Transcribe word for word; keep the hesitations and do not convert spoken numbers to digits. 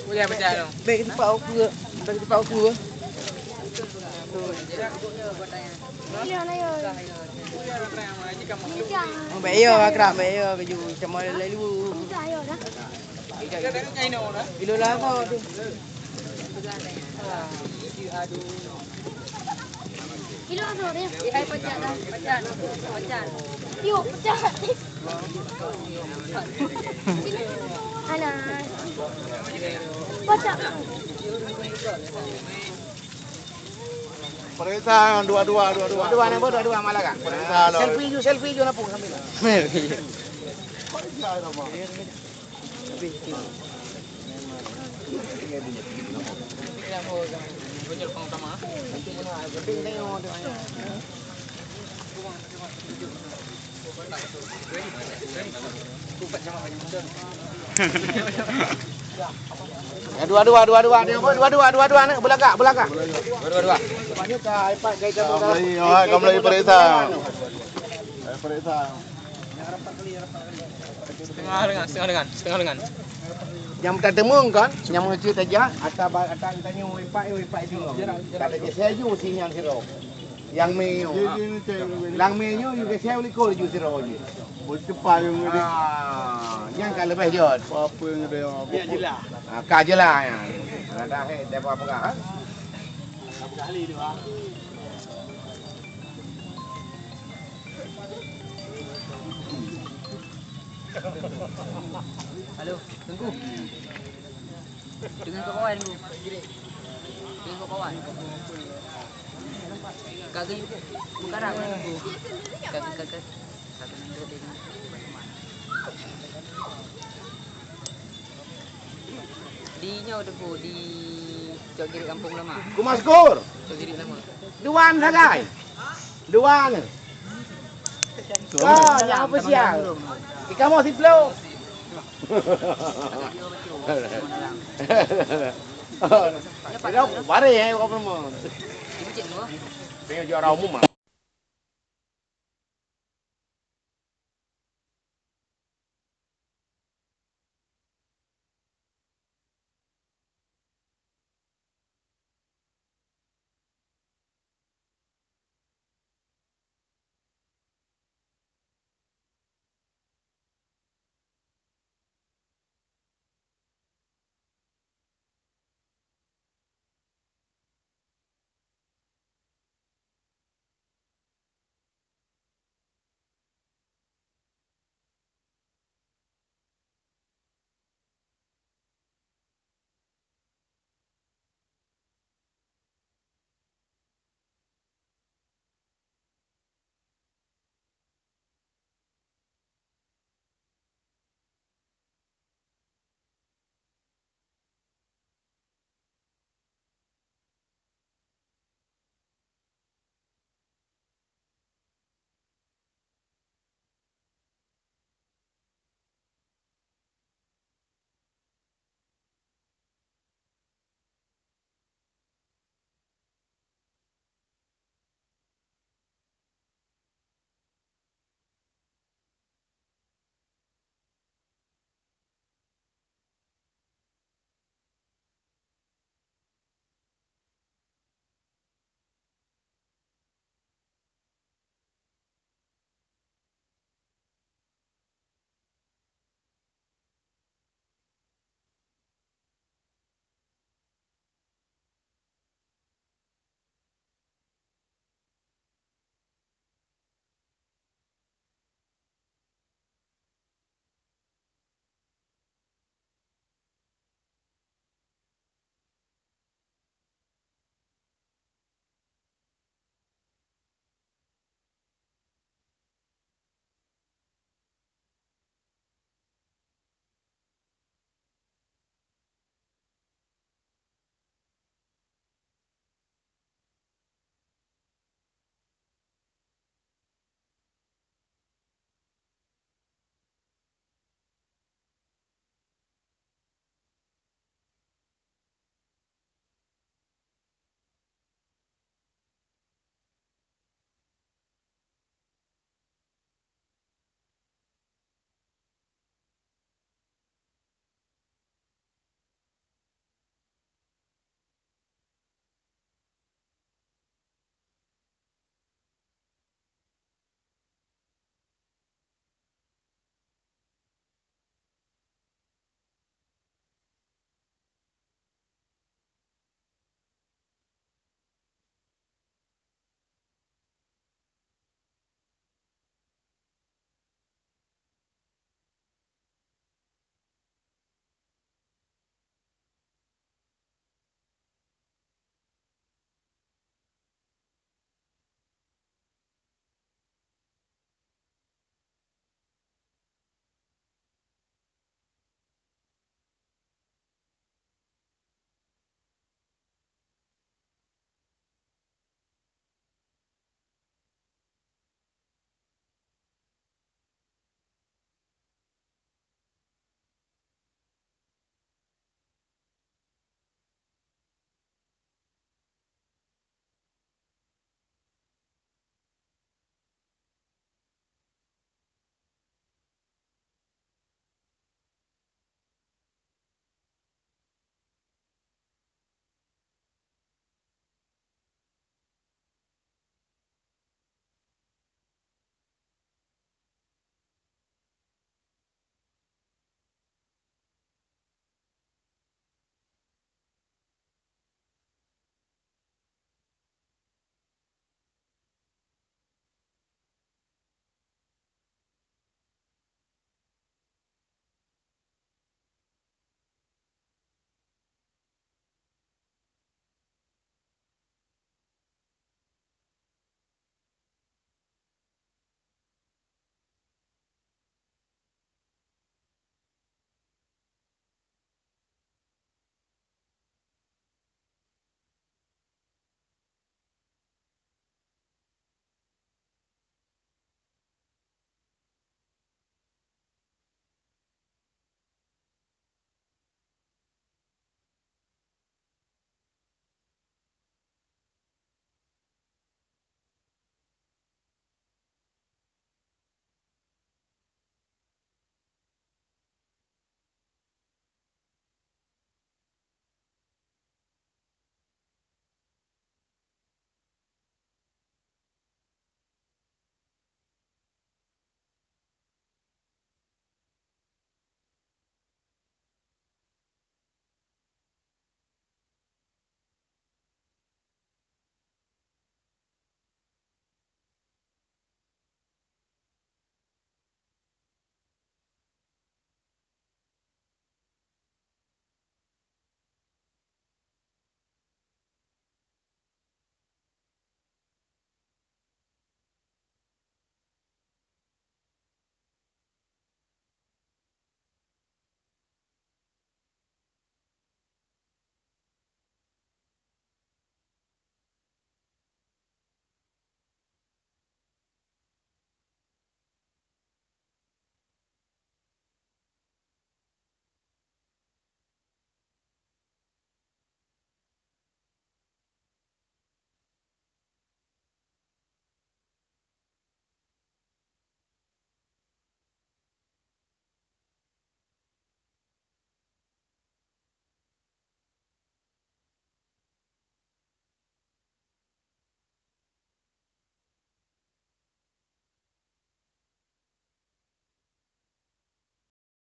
Pecah, pecah. Bèk teupak ukeue, bèk teupak ukeue. Bèk yo, Akram, bèk yo, baju sama lalu. Ilo lama tu. Ilo tu dia. Hai, pecah dah, pecah, pecah. Yuk, pecah. Alah. Pecah. Periksa dua-dua, dua-dua. Dua-dua ni, dua-dua malah kan? Periksa lah. Selfie ju, selfie ju, napung sambil. Ya, dua-dua, dua-dua, dua-dua, dua-dua, dua-dua, nak belagak, belagak. Dua-dua, dua. Kamu lagi, oh, kamu lagi periksa. Periksa. Setengah lengan, setengah lengan, setengah lengan. Nyang tateumong kan, nyang meucue tajak, ata ba-, ata tanyoe ipak, ipak jinoe. Kata je saya ju si nyang siro. Yang mé nyoe. Lang mé nyoe, you can say likot ju siro ju. Beuteupah yang ni. Ah, nyang ka leubeh jeuet. Apa yang ada yang apa? Ah, ka jeulaih nyan. Ada hai, ada apa-apa, ha? Halo, Teungku. Dengan kau kawan, Teungku. Dengan kau kawan. Kagak bukan aku, Teungku. Kagak, kagak. Kagak nanti dia. Di nyoe Teungku, di Cok Girik Kampung Lama. Kumaskur. Cok Girik Lama. Duan sagai. Duan. Ah, nyang ofisial. Di kamoe siploh. Bareh, eh, apa nama? Tengok juara umum ah.